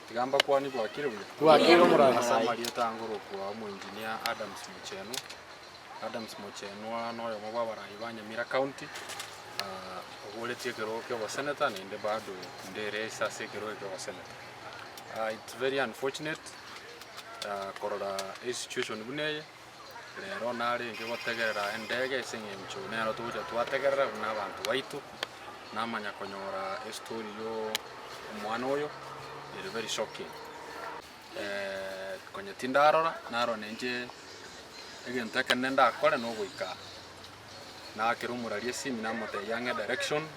Tiga mbakwanie bwakire buya. Bwakire omorani. Ase amarieta angorokwa omoengineer Adams Mochenwa. Adams Mochenwa noyomo bw'abarai ba Nyamira County, oboretie ekerogo kia obosenator naende bado ndere ase ase ekerogo kia obosenator. It's very unfortunate korora esituation buna eye, rero narenge gotegerera endege ase eng'encho nero togocha twategerera buna abanto baito, namanya konyora estory yo omwana oyo ere very shocking. Konya tindarora, narora nainche egento ekenene ndakore nogoika aa. Naakera omorari esimi namotebia ang'e direction,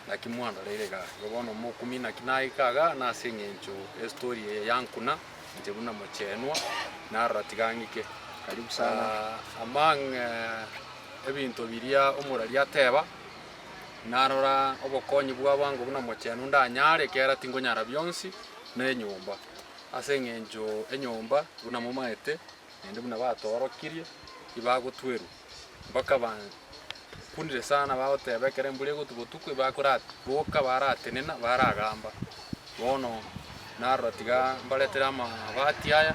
naki mwandoreire igaa. Igo bono omokumia naki naika igaa nase eng'encho estory eye yankuna inche buna mochenwa, narora tiga ng'ike. Karibu sana. Among ebinto biria omorari ateba, narora obokonyi bwa bwango buna mochenwa ndanyare ekiagera tingonyara bionsi, na enyomba. Ase eng'encho enyomba buna momaete, naende buna batoorokirie, ibagotwerwa. Mpaka bakunire sana bagoteba ekero embura egotwa botuko ibakora boka baratenena baragamba. Bono narora tiga mbaretere amabati aya,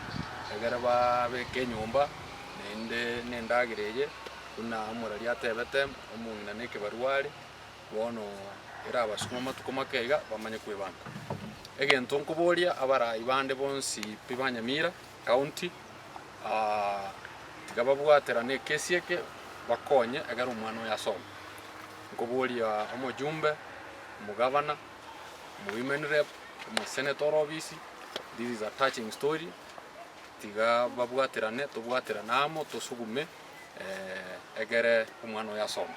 egere babeke enyomba, naende na endagera eye, buna omoreri atebete, omong'ina na ekebarua are, bono erabasukuma amatuko make iga bamanye kwebanga. Egento nkoboria abarai bande bonsi pi ba Nyamira county, tiga babwaterane ekesi eke bakonye ekero omwana oyo asome. Nkoboria omojumbe, omogavana, omo women rep, omosenator ore obisi, this is a touching story, tiga babwaterane tobwaterane amo tosugume egere omwana oyo asome.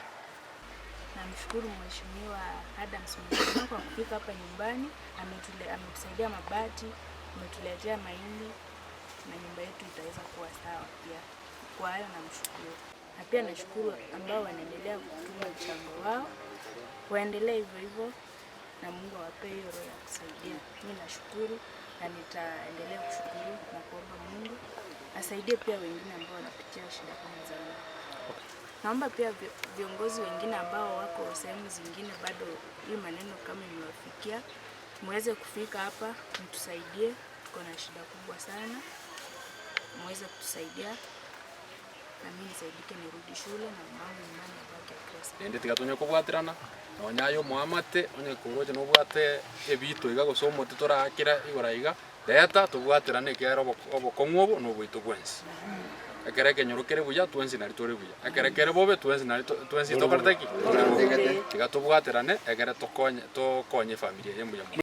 Namshukuru Mheshimiwa Adams Mutuma kwa kufika hapa nyumbani, ametule, ametusaidia mabati, ametuletea mahindi na nyumba yetu itaweza kuwa sawa pia. Kwa hayo namshukuru. Na pia nashukuru ambao wanaendelea kutuma mchango wao, waendelee hivyo hivyo na Mungu awape hiyo roho ya kusaidia. Mimi nashukuru na nitaendelea kushukuru na kuomba Mungu asaidie pia wengine ambao wanapitia shida kama zangu. Naomba pia viongozi wengine ambao wako sehemu zingine bado hii maneno kama imewafikia, muweze kufika hapa mtusaidie, tuko na shida kubwa sana, muweze kutusaidia na mimi nisaidike nirudi shule na mamangu nyumbani abaki akiwa sawa. Naende tiga tonye kobwaterana, nonya aye omoamate, onye koroche nobwate ebito iga gose omote toraakera igoro iga, Reta tobwaterane ekiagera obokong'u obo noboito bwensi. Ekero ekenyoro kere buya, twensi nari tore buya. Ekero kere bobe, twensi nari twensi tokorete ki? Tore bobe. Tiga tobwaterane egere tokonye tokonye efamiri eye mbuya mono.